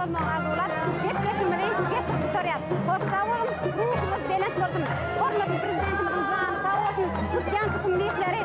bolmagyny arzuwlap, gepleşigimizi getirip gutarýas. Hoş sag boluň, ruhuňyz belent bolsun! Hormatly Prezidentimiziň jany sag bolsun, tutýan tutumly işleri.